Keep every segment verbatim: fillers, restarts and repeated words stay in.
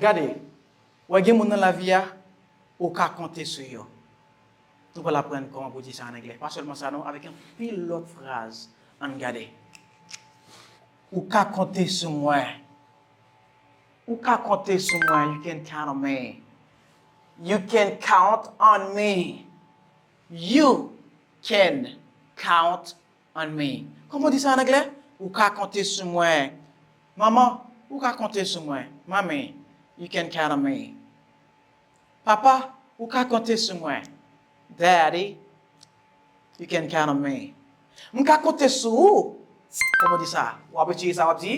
Gade, wè gen moun nan lavi a, ou ka konte sou yo. Nou pral aprann kòman pou di sa an anglè. Pa sèlman sa non, avèk anpil lòt fraz. Ann gade. Ou ka konte sou mwen. Ou ka konte sou mwen. You can count on me. You can count on me. You can count on me. Kòman w di sa an anglè? Ou ka konte sou mwen. Manman, ou ka konte sou mwen. Mommy, you can count on me. Papa, ou ka konte sou mwen. Daddy, you can count on me. M ka konte sou ou. Kòman w di sa? W ap retire sa, w ap di,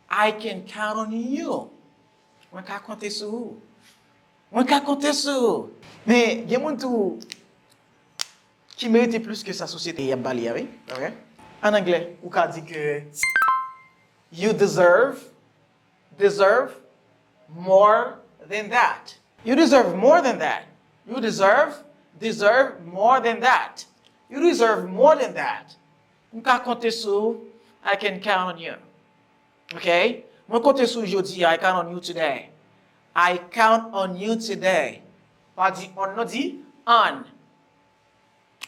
I can count on you. Mwen ka konte sou ou. Mwen ka konte sou ou. Men, gen moun tou ki merite plis ke sa sosyete y ap ba li a, wi. Ok? An anglè, ou ka di ke you deserve, deserve more than that. You deserve more than that. You deserve, deserve more than that. You deserve more than that. M ka konte sou ou. I can count on you. Ok? Mwen konte sou ou jodi a. I count on you today. I count on you today. Pa di on non, di on.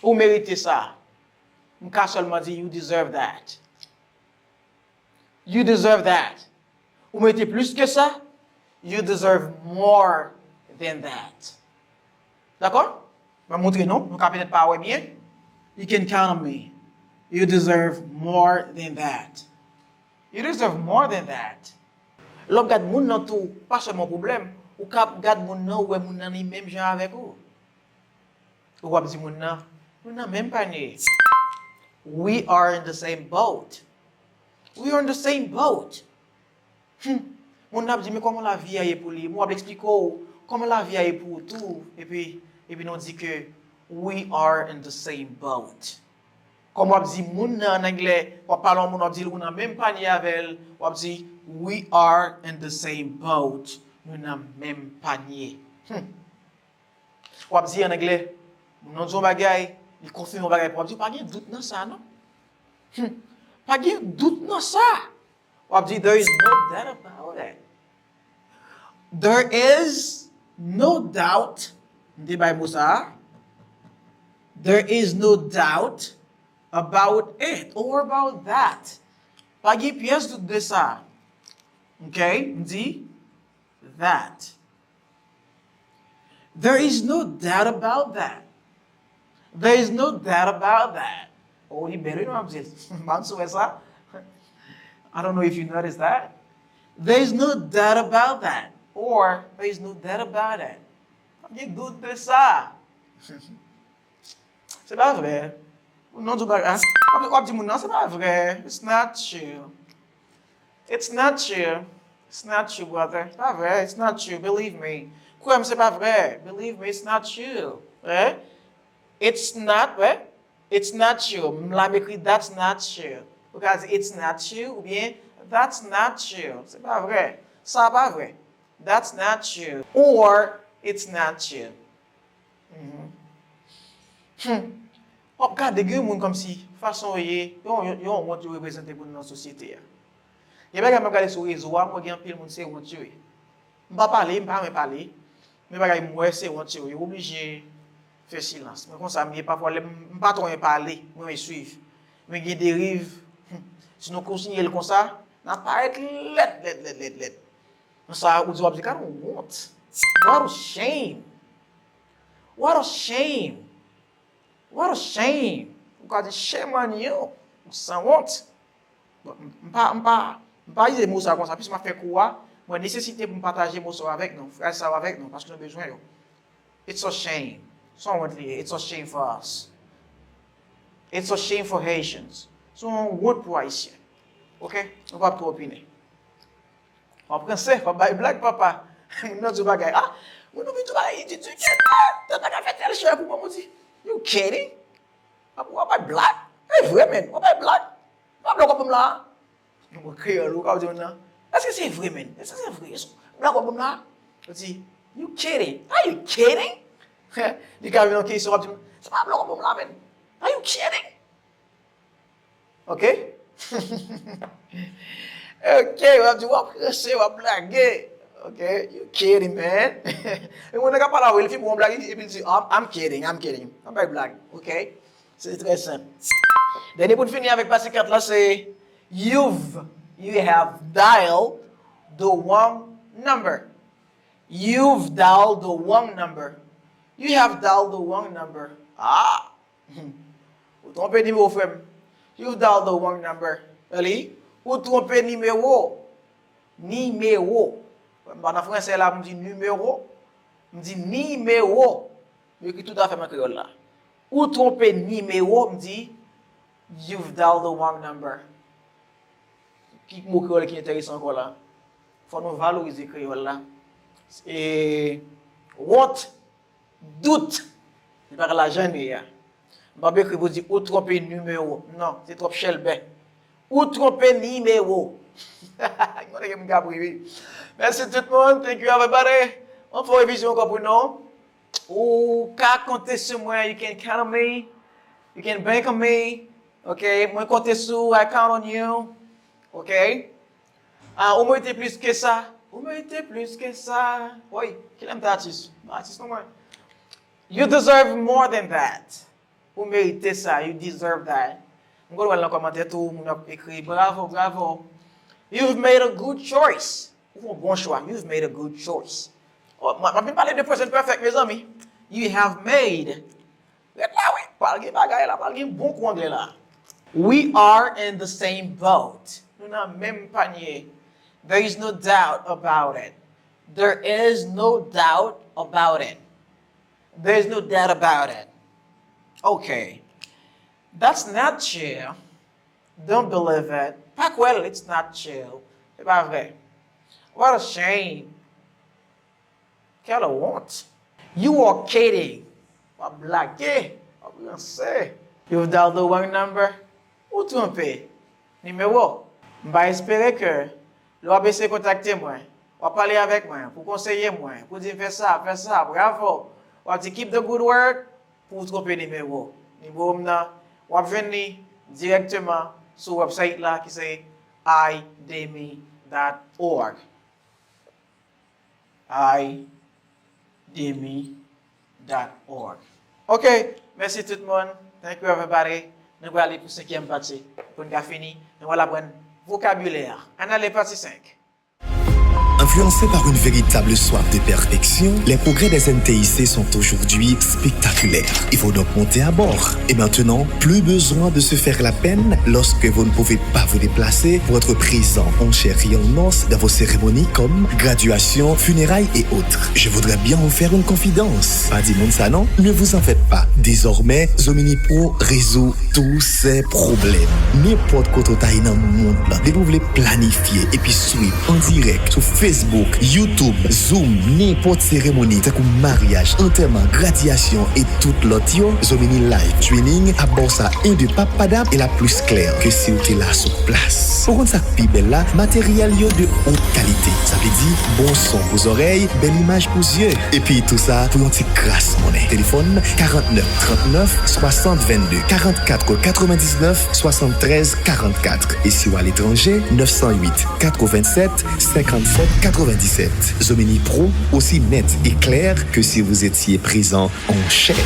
Ou merite sa. M ka sèlman di you deserve that. You deserve that. Ou merite plis ke sa. You deserve more than that. Dakò? Mwen montre nou, nou ka petèt pa wè byen. You can count on me. You deserve more than that. You deserve more than that. Lè w ap gad moun nan tou, pa sèlman pwoblèm, ou ka ap gad moun nan, ou wè moun nan li menm jan avèk ou. Ou ap di moun nan, nou nan menm panye. We are in the same boat. We are in the same boat. Hmm. Moun nan ap di, men kòman lavi a ye pou li? Mwen ap eksplike w kòman lavi a ye pou ou tou. Epi, epi nou di ke we are in the same boat. Kòm w ap di moun nan an anglè, w ap pale yon moun, w ap di l ou nan menm panye avè l, w ap di, we are in the same boat. Nou nan menm panye. Hmm. W ap di an anglè, moun nan di yon bagay, li konfime yon bagay pou w, w ap di, pa gen dout nan sa non. Hmm. Pa gen dout nan sa. W ap di, there is no doubt about it. There is no doubt. M te bay mo sa a. There is no doubt about it or about that. Pa gen pyès dout de sa. Ok? M di that. There is no doubt about that. There is no doubt about that. Oh, li bèl wi, non, m ap di l. M pa konn si w wè sa. I don't know if you notice that. There is no doubt about that. Or, there is no doubt about it. Pa gen dout de sa. Se pa vre. Non, di w bagay. W ap, w ap di moun nan, se pa vre. It's not true. It's not true. It's not true, brother. Se pa vre. It's not true. Believe me. Kwè m, se pa vre. Believe me, it's not true. Eh? It's not, wè. It's not true. M la m ekri that's not true. Ou ka di it's not true oubyen that's not true. Se pa vre. Sa pa vre. That's not true. Or it's not true. Mhm. Hmm. W ap gade gen moun kòmsi fason yo ye, yo, yo, yo wont yo reprezante pou nou nan sosyete a. Gen bagay m ap gade sou rezo a, m wè gen anpil moun se wont yo ye. M pa pale, m pa renmen pale, men bagay m wè se wont yo ye. Yo oblije fè silans. Mwen konsa m ye, pafwa lè m, m pa twò renmen pale, m renmen swiv. Men gen deriv, hmm, si nou kontinye l konsa, n ap parèt lèd, lèd, lèd, lèd, lèd. Nan sa, ou di w ap di, gade yon wont. What a shame. What a shame. What a shame. Ou ka di, shame on you. Ou sanwont. Bon, m, m pa, m pa, m pa itilize mo sa konsa, plis m ap fè kou a, mwen nesesite pou m pataje mo sa avèk nou, fraz sa avèk nou, paske nou bezwen yo. It's a shame. Se yon wont li ye. It's a shame for us. It's a shame for Haitians. Se yon wont pou Ayisyen. Ok? Nou p ap twò opine. W ap ranse, w ap bay blag, papa. Moun nan di w bagay. Ah, moun nan vin di w bagay, li di, "You kidding? Tèl bagay fè tèl chè pou mwen." Mwen di, "You kidding?" W ap, w ap bay blag? E vre, men. W ap bay blag? W ap blag w ap ban m la? Yon kreyòl, ou ka di moun nan, èske se vre, men? Èske se vre? Blag w ap ban m la? Ou di, "You kidding? Are you kidding?" Li ka vin yon kesyon, w ap di, "Se pa blag w ap ban m la, men. Are you kidding?" Ok? Ok, w ap di, w ap ranse, w ap blage. Ok, you kidding, man. E moun nan ka pale avè l, li fin bon blag, epi l di, "I'm, I'm kidding, I'm kidding." An bay blag, ok? Se trè senp. Dènye pou n fini avèk pati kat la, se you've, you have dialed the wrong number. You've dialed the wrong number. You have dialed the wrong number. Ah! Ou twonpe nimewo, frè m. You've dialed the wrong number. Really? Ou twonpe nimewo. Nimewo. M pa nan fransè la pou m di nimewo. M di nimewo. M ekri toutafè an kreyòl la. Ou twonpe nimewo, m di, "You've dialed the wrong number." Ki mo kreyòl ki enteresan ankò la? Fò nou valorize kreyòl la. E wont, dout. Li pa ka lajan li ye a. M p ap ekri pou di ou twonpe nimewo. Non, se twòp chèlbè. Ou twonpe nimewo. Konnen ke m ka pri, wi. Mèsi tout moun. Thank you, everybody. Mwen fè yon revizyon ankò pou nou. Ou ka konte sou mwen. You can count on me. You can bank on me. Ok? Mwen konte sou ou. I count on you. Ok? Ah, ou merite plis ke sa. Ou merite plis ke sa. Woy, kilè m te atis? M atis non mwen. You deserve more than that. Ou merite sa. You deserve that. M konn wè l nan kòmantè tou, moun ap ekri, "Bravo, bravo." You've made a good choice. Ou fè yon bon chwa. You've made a good choice. Oh, m ap vin pale de present perfect, mezanmi. You have made. Ret la, wi. Pral gen bagay la, pral gen bon kou anglè la. We are in the same boat. Nou nan menm panye. There is no doubt about it. There is no doubt about it. There is no doubt about it. Okay. That's not true. Don't believe it. Pa kwè l, it's not true. Se pa vre. What a shame. Quelle honte. You are kidding. W ap blage. W ap ranse. You've dialed the wrong number. Ou twonpe nimewo. M pa espere ke lè w ap eseye kontakte mwen, w ap pale avèk mwen, pou konseye mwen, pou di m fè sa, fè sa, bravo. W ap di keep the good work, pou w twonpe nimewo. Nimewo m nan, w ap jwenn li dirèkteman sou website la ki se i demi dot org. I demi dot org. Ok, mèsi tout moun. Thank you, everybody. Nou prale pou senkyèm pati. Pou n ka fini, nou pral aprann vokabilè a. Ann ale pati senk. Influencés par une véritable soif de perfection, les progrès des N T I C sont aujourd'hui spectaculaires. Il faut donc monter à bord. Et maintenant, plus besoin de se faire la peine lorsque vous ne pouvez pas vous déplacer pour être présent en chair et en os dans vos cérémonies comme graduation, funérailles et autres. Je voudrais bien vous faire une confidence. Pa di moun sa non, ne vous en faites pas. Désormais, Zomini Pro résout tous ces problèmes. Nenpòt kote w ta ye nan mond lan, depi w vle planifye epi swiv an dirèk sou Facebook, YouTube, Zoom, nenpòt seremoni tankou maryaj, antèman, gradyasyon e tout lòt yo, Zomini Live Training ap ba w sa en de pa padap e la plus clair ke si w te la sou plas. Ou konn sa k pi bèl la? Materyèl yo de haute qualité. Sa vle di bon son pou zòrèy, bèl imaj pou zye. Epi tou sa pou yon ti kras monnen. Telefòn karant nèf trant nèf swasant venn de, karant kat katrevendiznèf swasant trèz karant kat. E si w aletranje, nèf san uit katrevennsèt senkannsèt katrevenndisèt. Zomini Pro, aussi net et clair que si vous étiez présent en chair.